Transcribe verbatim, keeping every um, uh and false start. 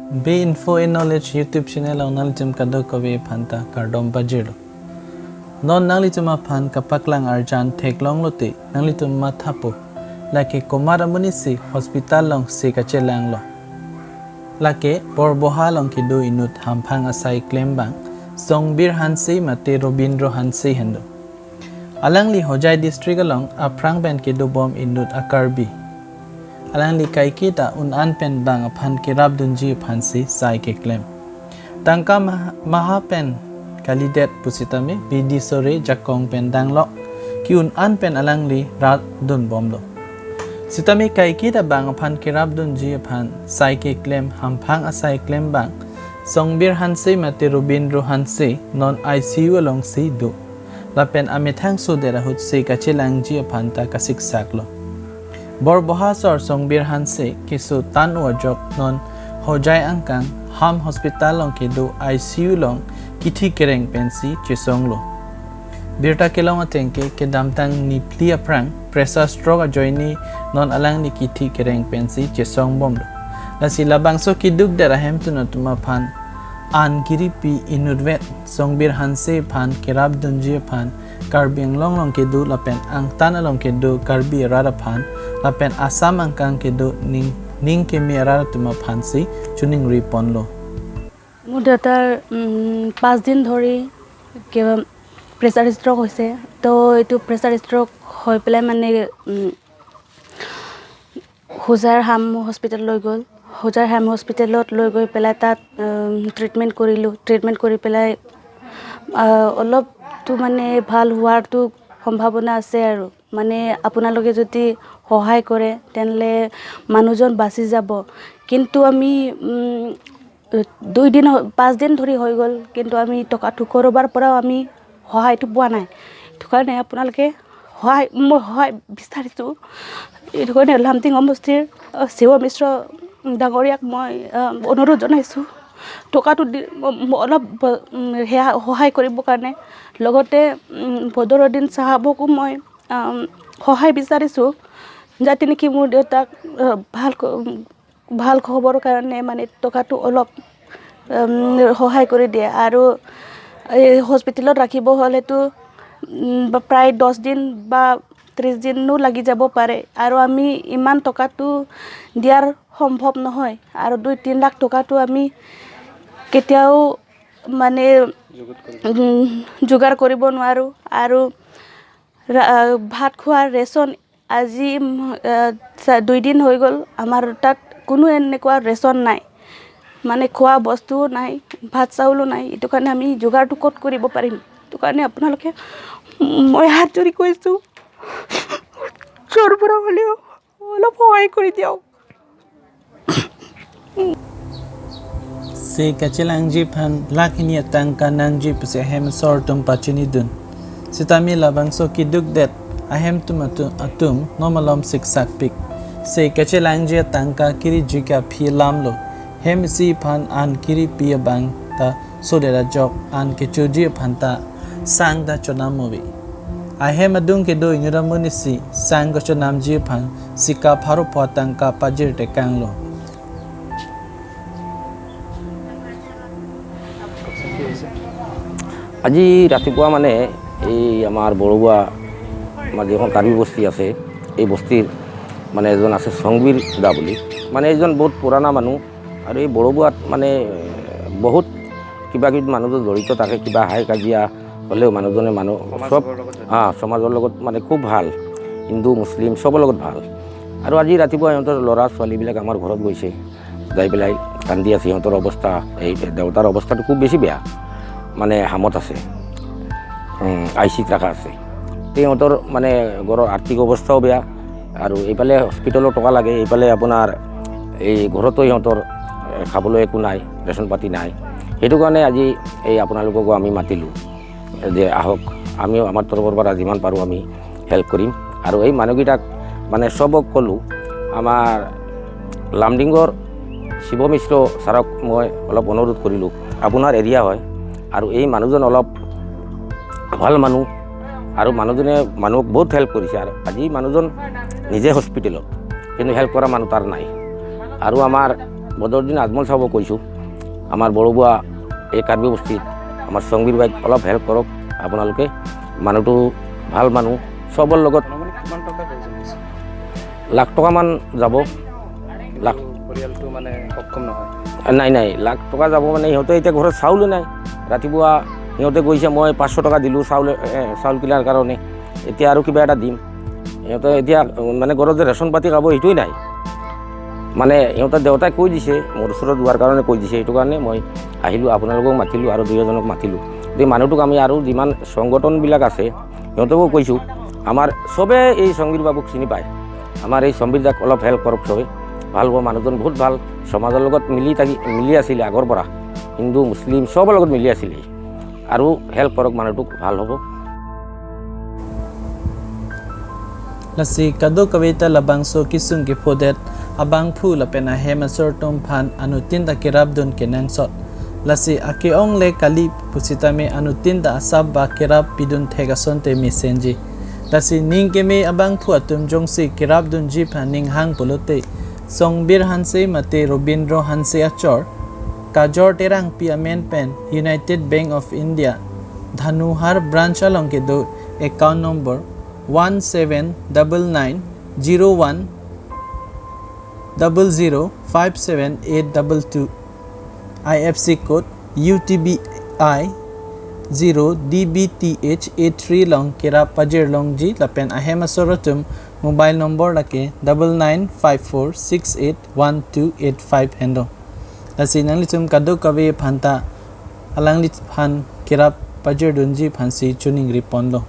Be Info and Knowledge YouTube channel along nanglitum kadokave aphanta kardom pajirlo. Non nanglitum aphan kapaklang arjan theklonglote nanglitum mathapo, lake komat amonit si hospital along se kachelanglo. Lake Borboha along kedo inut hamphang asai klembang Songbir Hanse mate Robindro Hanse henlo. Alangli Hojai district along aphrang pen kedobom inut a-Karbi. Alangli kaiketa un-an pen bang aphan kerapdunji aphansi sai keklem. Tangka maha, maha pen kalidet pusitame bidi sore jakong pen danglok ke-un-an pen alangli rat dunbomlo. Sitame kaiketa bang aphan kerapdunji aphan sai keklem hamphang asai klembang Songbir Hanse mate Robindro Hanse non I C U alongsi do. Lapen amethang sodet ahut se kachelangji aphanta kasiksaklo. Borboha asor Songbir Hanse keso tan-o ajok non Hojai angkang Ham Hospital along kedo I C U along kithi kereng pensi chesonglo. Birta kelong ateng ke kedamtang niphli aphrang pressure stroke ajoine non alangli kithi kereng pensi chesongbomlo. Lasi labangso keduk det ahemtun atum aphan an kiripi inutvet Songbir Hanse aphan kerapdunji aphan Karbi Anglong along kedo lapen angtan along kedo Karbi arat aphan lapen Assam angkang kedo ning, ning keme arat atum aphansi choningri ponlo. মোৰ দেউতাৰ উম, পাঁচ দিন ধৰি কিবা pressure stroke হৈছে। তো এইটো pressure stroke হৈ পেলাই মানে উম, হোজাইৰ হাম হস্পিটেল লৈ গ'ল। হোজাইৰ হাম হস্পিটেলত লৈ গৈ পেলাই তাত ট্ৰিটমেণ্ট কৰিলোঁ। ট্ৰিটমেণ্ট কৰি পেলাই আহ, অলপতো মানে ভাল হোৱাৰতো সম্ভাৱনা আছে আৰু। মানে আপোনালোকে যদি সহায় কৰে তেনেহ'লে মানুহজন বাচি যাব। কিন্তু আমি উম, দুই দিন হ- পাঁচ দিন ধৰি হৈ গ'ল, কিন্তু আমি টকাটো ক'ৰবাৰ পৰাও আমি সহায়টো পোৱা নাই। সেইটো কাৰণে আপোনালোকে সহায়, মই সহায় বিচাৰিছোঁ। এইটো কাৰণে লামটিং সমষ্টিৰ আহ, শিৱ মিশ্ৰ ডাঙৰীয়াক মই আহ, অনুৰোধ জনাইছোঁ টকাটো দি ম- ম- অলপ ব- উম, সেয়া সহায় কৰিবৰ কাৰণে। লগতে উম, বদৰুদ্দিন চাহাবকো মই আম, সহায় বিচাৰিছোঁ, যাতে নেকি মোৰ দেউতাক আহ, ভাল ক- উম, ভাল খবৰ কাৰণে মানে টকাটো অলপ উম, সহায় কৰি দিয়ে। আৰু এই হস্পিটেলত ৰাখিব হ'লেতো উম, বা প্ৰায় দহ দিন বা ত্ৰিছ দিনো লাগি যাব পাৰে। আৰু আমি ইমান টকাটো দিয়াৰ সম্ভৱ নহয়। আৰু দুই তিনি লাখ টকাটো আমি কেতিয়াও মানে উম, যোগাৰ কৰিব নোৱাৰোঁ। আৰু ৰা- ভাত খোৱাৰ ৰেচন আজি উম, আহ, চা- দুই দিন হৈ গ'ল, আমাৰ তাত কোনো এনেকুৱা ৰেচন নাই। মানে খোৱা বস্তুও নাই, ভাত চাউলো নাই। এইটো কাৰণে আমি যোগাৰটো ক'ত কৰিব পাৰিম? এইটো কাৰণে আপোনালোকে উম, মই হাত জোৰি কৈছোঁ, য'ৰ পৰা হ'লেও অলপ সহায় কৰি দিয়ক। Se kachelangji aphan lakh hini atangka nangji pusi ahem asor atum pachinidun. Sitame labangso keduk det ahemtun atu- atum non malom siksakpik. Se kachelangji atangka kiriji ke aphi alamlo. Hem isi aphan an kiripi abang ta sodet ajok an kechoji aphanta sang ta chonam ave. Ahem adung kedo inut amonit si sang kachonamji aphan sika pharo pho atangka pajir tekanglo. আজি ৰাতিপুৱা মানে এই আমাৰ বৰবুৱা, আমাৰ যিখন কাৰ্বি বস্তি আছে, এই বস্তিৰ মানে এজন আছে সংবীৰ দা বুলি, মানে এইজন বহুত পুৰণা মানুহ। আৰু এই বৰবুৱাত মানে বহুত কিবা কিবি মানুহজন জড়িত থাকে, কিবা হাই কাজিয়া হ'লেও মানুহজনে মানুহ সমাজৰ চব লগত জড়িত। হা, সমাজৰ লগত মানে খুব ভাল, হিন্দু মুছলিম চবৰ লগত ভাল। আৰু আজি ৰাতিপুৱা সিহঁতৰ ল'ৰা ছোৱালীবিলাক আমাৰ ঘৰত গৈছে, যাই পেলাই কান্দি আছে। সিহঁতৰ অৱস্থা, এই দেউতাৰ অৱস্থাটো খুব বেছি বেয়া, মানে হামত আছে, আই চিত ৰখা আছে। সিহঁতৰ মানে ঘৰৰ আৰ্থিক অৱস্থাও বেয়া, আৰু এইফালে হস্পিটেলৰ টকা লাগে, এইফালে আপোনাৰ এই ঘৰতো সিহঁতৰ এ, খাবলৈ একো নাই, ৰেচন পাতি নাই। সেইটো কাৰণে আজি এই আপোনালোককো আমি মাতিলোঁ যে আহক, আমিও আমাৰ তৰফৰ পৰা যিমান পাৰোঁ আমি হেল্প কৰিম। আৰু এই মানুহকেইটাক মানে চবক ক'লোঁ, আমাৰ লামডিঙৰ শিৱ মিশ্ৰ ছাৰক মই অলপ অনুৰোধ কৰিলোঁ, আপোনাৰ এৰিয়া হয় আৰু এই মানুহজন অলপ ভাল মানুহ আৰু মানুহজনে মানুহক বহুত হেল্প কৰিছে। আৰু আজি মানুহজন নিজে হস্পিটেলত, কিন্তু হেল্প কৰা মানুহ তাৰ নাই। আৰু আমাৰ বদৰুদ্দিন আজমল চাহাবক কৈছোঁ, আমাৰ বড়োবুৱা এই কাৰ্বি বস্তিত আমাৰ সংবিৰ বাইক অলপ হেল্প কৰক আপোনালোকে। মানুহটো ভাল মানুহ, চবৰ লগত মানে কিমান টকা প্ৰয়োজন হৈছে? লাখ টকামান যাব। লাখ পৰিয়ালটো মানে সক্ষম নহয়। নাই, নাই, লাখ টকা যাব মানে সিহঁতে এতিয়া ঘৰত চাউলে নাই। ৰাতিপুৱা সিহঁতে কৈছে, "মই পাঁচশ টকা দিলোঁ চাউল, এ, চাউল কিনাৰ কাৰণে, এতিয়া আৰু কিবা এটা দিম।" সিহঁতে এতিয়া, উম, মানে ঘৰত যে ৰেচন পাতি খাব, সেইটোৱেই নাই। মানে সিহঁতৰ দেউতাই কৈ দিছে, মোৰ ওচৰত যোৱাৰ কাৰণে কৈ দিছে, সেইটো কাৰণে মই আহিলোঁ, আপোনালোকক মাতিলোঁ আৰু দুই এজনক মাতিলোঁ। গতিকে মানুহটোক আমি আৰু যিমান সংগঠনবিলাক আছে, সিহঁতকো কৈছোঁ, আমাৰ চবে এই সংবিৰ বাবুক চিনি পায়। আমাৰ এই সংবিৰ দাক অলপ হেল্প কৰক চবে। ভাল হ'ব, মানুহজন বহুত ভাল, সমাজৰ লগত মিলি থাকি, মিলি আছিলে আগৰ পৰা, হিন্দু, মুছলিম চবৰ লগত মিলি আছিলে, আৰু হেল্প কৰক, মানুহটোক ভাল হ'ব। Lasi kadokave ta labangso kesung kephodet abangphu lapen ahem asor atum aphan anuttin ta kerapdun kenangsot. Lasi ake-ong le kali pusitame anuttin ta asap ba kerap pidun thek asonte mesenji. Lasi ning keme abangphu atum jongsi kerapdunji aphan ning hang pulote, Songbir Hanse mate Robindro Hanse achor, Kajor Terangpi amen pen United Bank of India, Dhanuhar Branch along kedo account number one seven double nine zero one double zero five seven eight double two, I F C code U T B I zero D B T H eight three along kerap pajirlongji lapen ahem asor atum mobile number lake double nine five four six eight one two eight five henlo. Lasi nanglitum kadokave aphan ta alangliphan kerap pajirdunji aphansi choningri ponlo.